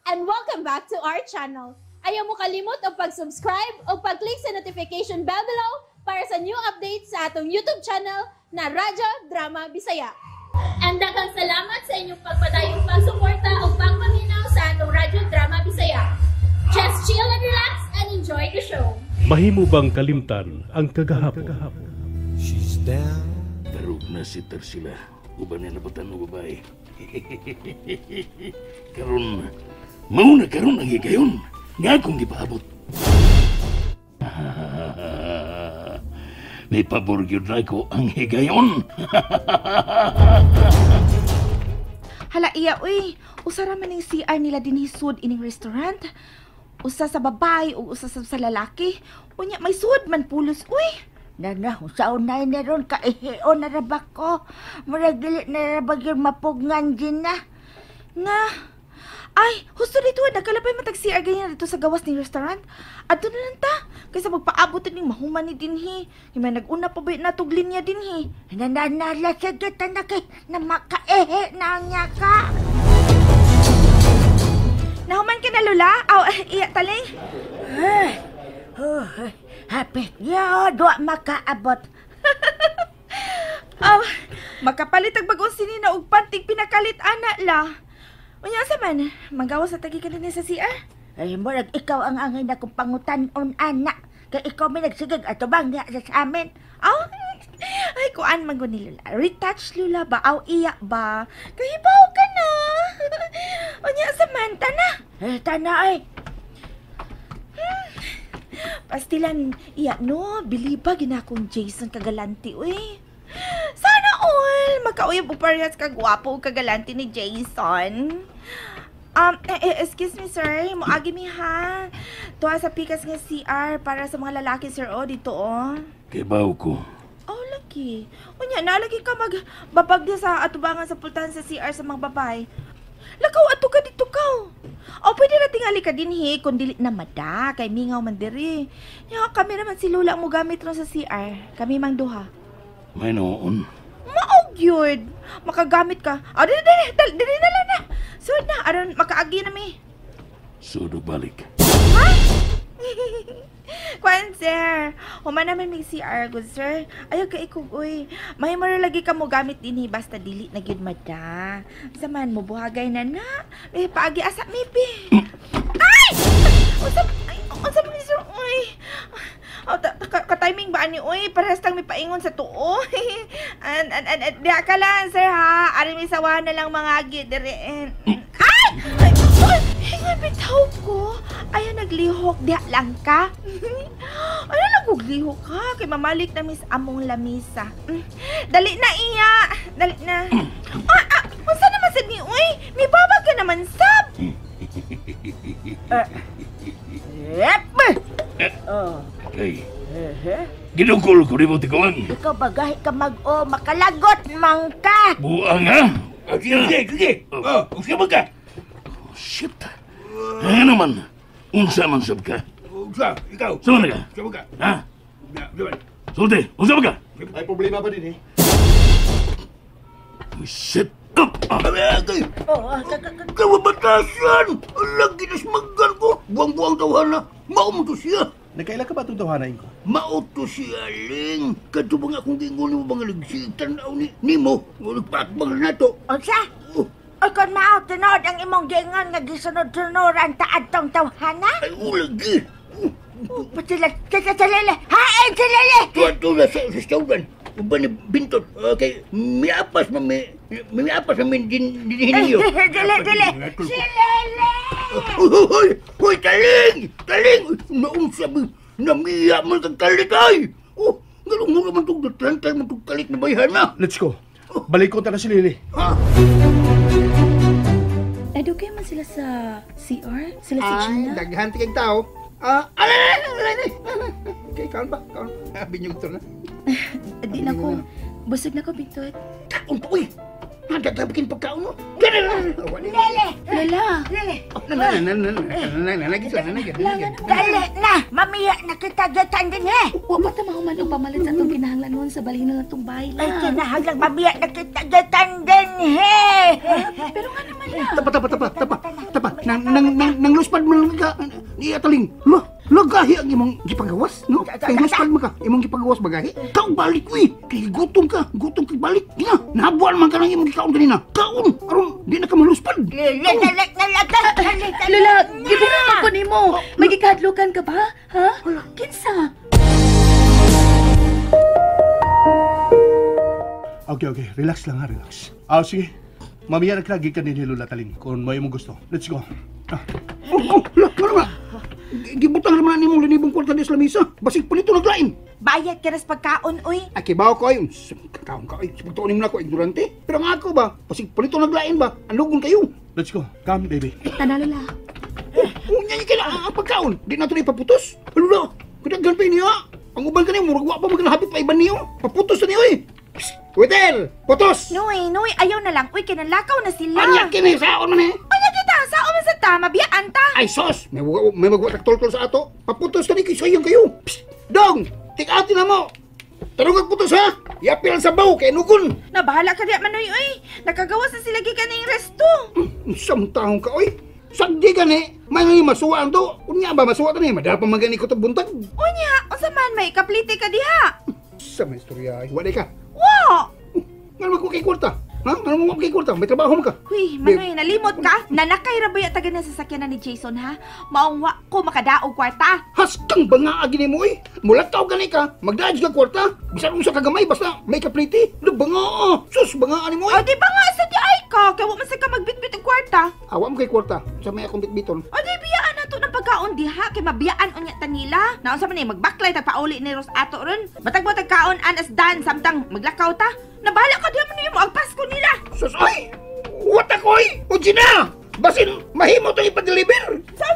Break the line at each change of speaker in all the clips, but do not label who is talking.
And welcome back to our channel. Ayaw mo kalimot og pag-subscribe o pag-click sa notification bell below para sa new updates sa atong YouTube channel na Radyo Drama Bisaya. And daghang salamat sa inyong pagpadayong pagsuporta o pagpaminaw sa atong Radyo Drama Bisaya. Just chill and relax and enjoy the show.
Mahimo bang kalimtan ang kagahapon?
She's down.
Tarog na si Tarsila. Uban na nabatan ng babae. Karon, mauna karon ang higayon. Nga akong gipaabot. May pabor gyud na ko ang higayon.
Hala iya uy, usa ra man ning CR nila dinhi sud ining restaurant. Usa sa babae ug usa sa lalaki. Unya may sud man pulos uy.
Nana, sa unay na ron, kaihion na rabak ko. Murag dili na rabag yung mapugngan din na.
Nga. Ay, husto dito, nagkalapay matag CR ganyan dito sa gawas ni restaurant. Adto na lang ta, kaysa magpaabot ning mahuman ni dinhi. Yung may nag-una pa ba natog linya dinhi.
Nananala sa gata na kay na makaihi na niya ka.
Nahuman ka na, Lola? Aw, iya, taling.
Oh, hapit niya, dua makaabot.
Aw, makapalit ang bagong sinina og panting pinakalit, ana la. Unya sa man, magawas sa tagi ka din sa CR.
Ay, murag ikaw ang angay na kong pangutan-on, anak. Kay ikaw may nagsigag at tubang niya sa amin.
Aw, ay, kuan man ni Lola. Retouch, Lola ba? Aw, iya ba? Kahibaw ka na. Unya sa man, tana.
Eh, tana ay.
Pastilan, iya no, biliba ginakong Jason kagalanti, uy. Sana all makauyab og parehas ka gwapo ug kagalanti ni Jason. Excuse me sir, moagi mi ha. Tuwa sa pikas nga CR para sa mga lalaki sir, oh, dito oh.
Kibaw ko.
Oh, laki. Unya, nalagi ka magbabag sa atubangan sa pultahan sa CR sa mga babae. Lakaw ato ka dito ka. O pwede na tingali ka dinhi kung dili na mada kay mingaw man diri. Ya, kami naman si Lola mo gamit ron sa CR. Kami mang duha.
May noon.
Maog yun. Makagamit ka. O, dili, dili, dili, dili na lang na. Sud na, aron makaagi na mi.
Sudo balik.
Ha? Kwan, sir. Human namin may CR, good sir. Ayaw ka ikog, uy. May lagi ka mo gamit dinhi basta dili na gyud mada. Saman mo buhagay na na. May paagi asa maybe. Ay! Unsa ay, unsa man sir, uy. Oh, ka-timing ba ani uy? Parehas tang may paingon sa tuo. An an an, diha ka lang sir ha. Ari may sawa na lang mga agi diri. Ay! Ay, uy, hinga bitaw ko. Ay, naglihok diha lang ka. Ano naglihok ka? Kay mamalik na miss among lamisa. Dali na iya. Dali na. Ah, unsa naman sad ni uy? May babag ka naman sab.
Yep. Oh.
Okay. Ginukol ko nimo tiguan.
Ikaw bagahi ka mag-o, makalagot man ka.
Buang ha?
Sige, sige. Oh, unsa man ka?
Oh, shit. Ano man? Unsa man sab ka?
Unsa? Ikaw?
Unsa man ka?
Unsa man ka?
Ha?
Unsa man?
Sulti, unsa man ka?
May problema ba din eh?
Oh, shit.
Oh,
Kawabatasan! Lagi na sumaggan ko! Buang-buang tawhana! Mao mo to siya!
Nagkaila ka ba itong tawhanain ko?
Mao to siya, Ling! Kadto ba nga akong gingon mo mga ligsitan na ni nimo? Nagpatbang na to!
Unsa?
Oh,
Ay, kung mao tinod ang imong gingon nga gisunod-sunuran ta adtong tawhana?
ay, ulagi!
Sila, sila, sila, hain sila!
Tuwa na sa restaurant. Uban ni Bintot. Okay, miapas man miapas man din ninyo.
Dili, dili! Sila!
Hoy, hoy, taling! Taling! Naong sabi, namiya man kang talit ay! Oh, ganun mo naman itong datlantay mo itong talit na bayhan na!
Let's go. Balik ko na si Lily.
Ha?
Ay, dugay man sila sa CR? Sila si
Ay,
Gina?
daghan ti kag tao. Ah, alay, alay, alay. Okay, kaon pa, kaon. Binyog to na.
Di na ko. Busog na ko, Bintot.
Kaon pa, uy! Nagdagdabikin pagkaon mo! Lele!
Lola!
Lele!
Na.
Dali na! Mamiya na kita gatan din eh!
Wa pa ta mahuman og pamalit sa atong kinahanglanon sa balhin na lang tong bahay
Ay,
la.
kinahanglang mamiya na kita gatan din eh!
Pero nga naman la.
Tapa, tapa, tapa, tapa, tapa. Nang luspad man ka ni Taling. Lo, gahi ang imong gipagawas, no? Kay luspad man ka, imong gipagawas bagahi. Kaon balik uy. Kay gutom ka, gutom kay balik. Nga, nahabuan man ka ng imong gikaon kanina. Kaon, aron di na ka maluspad.
Lola, gibuhat ko nimo. May gikahadlukan ka ba? Ha? Kinsa?
Okay. Relax lang ha, relax. Ah, sige. Mamiya nagklagi ka ni Lola Taling kung may imong gusto. Let's go. Ah.
Oh, la, gibutang naman nimong linibong kwarta di sa lamisa. Basig palito naglain.
Bayad ka na sa pagkaon, uy.
Ay, kibaw ko ay. Kaon ka, ay. Pagtuon mo na ako, ignorante. Pero ang ako ba, basig palito naglain ba? Anugon kayo.
Let's go. Come, baby.
Tana, Lola.
Unya niya kailangan ang pagkaon. Di na ito na ipaputos. Lola, kadaghan pa niya. Ang uban ka niyo, murag wa pa magnahapit pa iban niyo. Paputos na niyo, eh. Waiter! Putos!
Noy, ayaw na lang. Uy, kinalakaw na sila.
Anya kini, saon man eh.
Anya kita, saon man sa ta, mabiyaan ta.
Ay sos, may magwatak toltol sa ato. Paputos ka ni, kisayang kayo. Psst, dong, take out na mo. Tarong putos ha. Yapil sa baw, kay nugon.
Nabahala ka diya, Manoy, uy. Nakagawas na sila gikan ng resto.
Samtahong ka, uy. Sagdi ka ni, may nga masuwaan to. Unya ba, masuwa ta ni, madala pa magani ko to buntag.
Unya, unsa man, may kaplite ka diha.
Sa may istorya, ay, wala ka.
Wa!
Nga naman ko kay kwarta? Ha? Nga naman ko kay kwarta? May trabaho mo ka?
Huy, Manoy, nalimot ka? Nanakay ra ba yung taga na sasakyan na ni Jason, ha? Maong wa ko makadaog kwarta.
Haskang banga agin mo, eh. Mulakaw gani ka, magdaaj ka kwarta. Bisan unsa ka gamay, basta may kaplite. Banga, sus, banga ani mo, eh.
O, di ba nga sa di ay ka? Kaya wa man sa ka magbitbit og kwarta.
Awa mo kay kwarta. Sa may akong bitbiton.
O, di biyaan na to ng pagkaon diha. Kay mabiyaan unya tanila. Naunsa man eh, magbaklay tagpauli ni Ros ato ron. Matag mo tagkaon an as dan, samtang maglakaw ta. Nabahala ka diha man mo ang Pasko nila.
Sus, ay! What ako, ay! O, Gina! Basin, mahimo itong ipa-deliver!
Sa!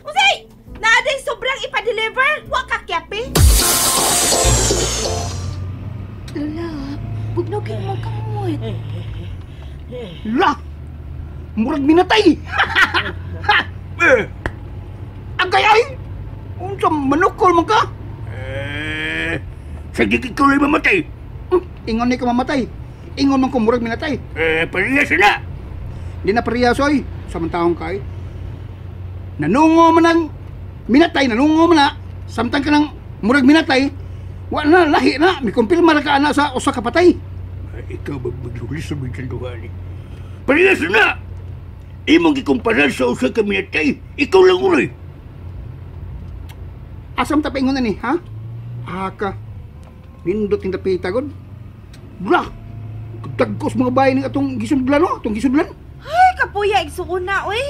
Usay! Naaday sobrang ipa-deliver! Wa ka, kyapi!
Lola, bugnogin mo kamot.
La! Murag minatay! Ha! Agay, ay! Unsa, manukol man ka?
Sa di ikaw ay mamatay.
Ingon ni ka mamatay. Ingon man ko murag minatay.
Parehas na.
Di na parehas, oy. Samantahong kay. Nanungo man ang minatay, nanungo man na. Samtang ka ng murag minatay, wa na, lahi na. May kumpirma na ka na sa usa ka patay.
Ikaw ba maglulis sa mga duhani? Parehas na! Imong gikumparar sa usa ka minatay, ikaw lang uloy.
Asam ta paingon na ni, ha? Aka. Nindot ng tapita, god. Blah! Dagkos mga bahay ng atong gisudlan, no? Atong gisudlan.
Ay, kapuya, igsuuna, uy.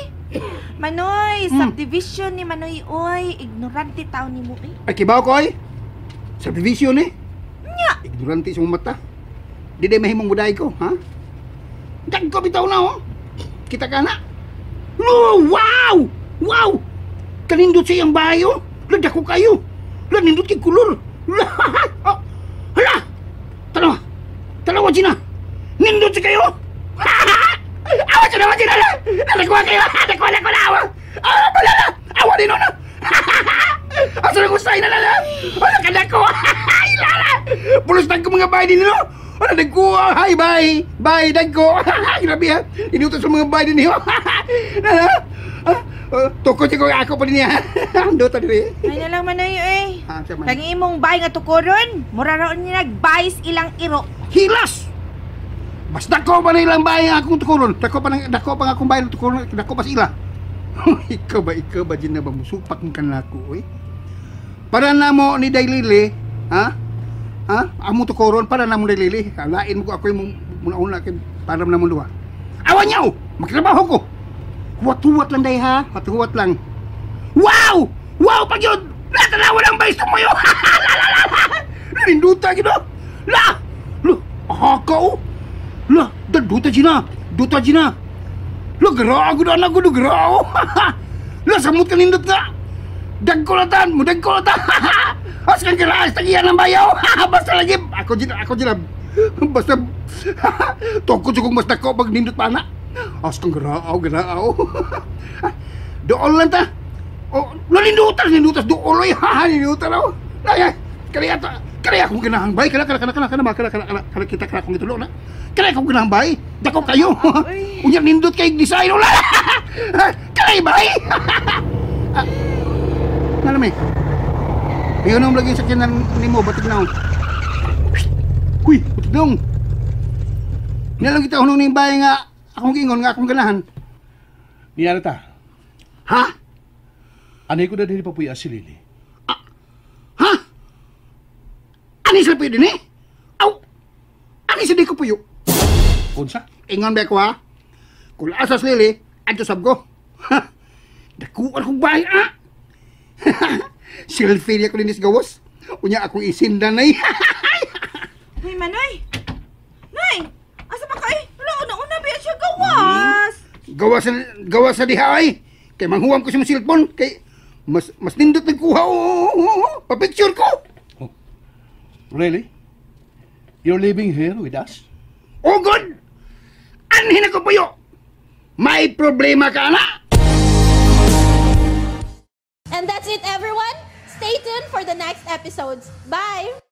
Manoy, subdivision ni Manoy, uy. Ignorante tao ni mo, uy.
Ay, kibaw ko, oy. Subdivision, eh.
Nya!
Ignorante sa mong mata. Di day mahimong buday ko, ha? Dagko bitaw na, oh. Kita ka na. Oh, wow! Wow! Kanindot sa iyang bahay, oh. Ladako kayo. Lanindot kay kulor. Oh, hala! Tanawa! Tanawa, Gina! Nindot siya kayo! Awa siya, awa siya! Nanakuha kayo! Nakuha, nakuha, awa! Awa, wala na! Awa din, no? Asa na gustay na na! Wala ka nako! Ilala! Pulos na ko mga bahay din, no? Wala, nagkuha! Hi, bye! Bye, nagko! Grabe, ha? Inutos sa mga bahay din, niyo! Tukod siya ko, ako pa din niya. Andota din, eh.
Ay na lang, Manoy, uy.
Siya man.
Kang imong bahay nga tukoron, mura raon niya nagbayis ilang iro.
Hilas! Mas dako pa na ilang bahay nga akong tukoron. Dako pa nga akong bahay ng tukoron. Dako pa sila. Ikaw ba, Gina ba? Musupak ka na ako, eh. Para na mo ni Daylili, ha? Ha? Amo tukoron, para na mo ni Daylili. Alain mo ko ako yung muna-una para na mo duha. Awa niya, oh! Magtrabaho ko! Huwat-huwat lang, day, ha? Huwat-huwat lang. Wow! Wow, pag yun! Natanawa lang ba tumayo? La, la, la, la! Naninduta, gino! La! La! Ahaka, oh! La! Duta, Gina! Duta, Gina! La, gara ako na, anak ko, gara ako! La, samot ka nindot na! Dagkolatan! Mo dagkolatan! As kang garaas, tagiyan ng bayaw! Basta lagi! Ako, Gina, ako, Gina! Basta... Tukod sa kong mas dako pag nindot pa na! As kang garaaw, garaaw! Dool lang ta! Oh, nanindutas, nindutas, dool oy! Ha, nindutas ako! Ay, kaya, kaya akong ginahang bay, kaya, kaya, kaya, kaya, kaya, kaya, kaya, kita, kaya akong itulo na. Kaya akong ginahang bay, dako kayo. Unya nindot kay design, wala. Kay bay. Nga naman. Ayun ang lagi sa kinan nimo batig naong. Uy, batig naong. Nilang kita hunong ning bahay nga akong giingon nga akong ganahan.
Niya na ta.
Ha?
Anay ko na din papuya si Lily.
Ha? Ani sila puyo din eh? Aw! Ani sila di ko puyo?
Unsa?
Ingon ba ko ha? Kung asas Lily, adto sab ko. Ha? Dakuan kong bahay ah! Selfie niya ko din gawas. Unya akong isindan ay.
Hoy, Manoy! Nay! Asa ba ka eh? Wala, una-una ba siya gawas?
Gawas sa diha ay. Kay manghuwam ko sa mong cellphone. Kay mas nindot nagkuha. Oo, pa-picture ko.
Oh. Really? You're living here with us?
Oh God! Anhin ako puyo! May problema ka na!
And that's it, everyone. Stay tuned for the next episodes. Bye!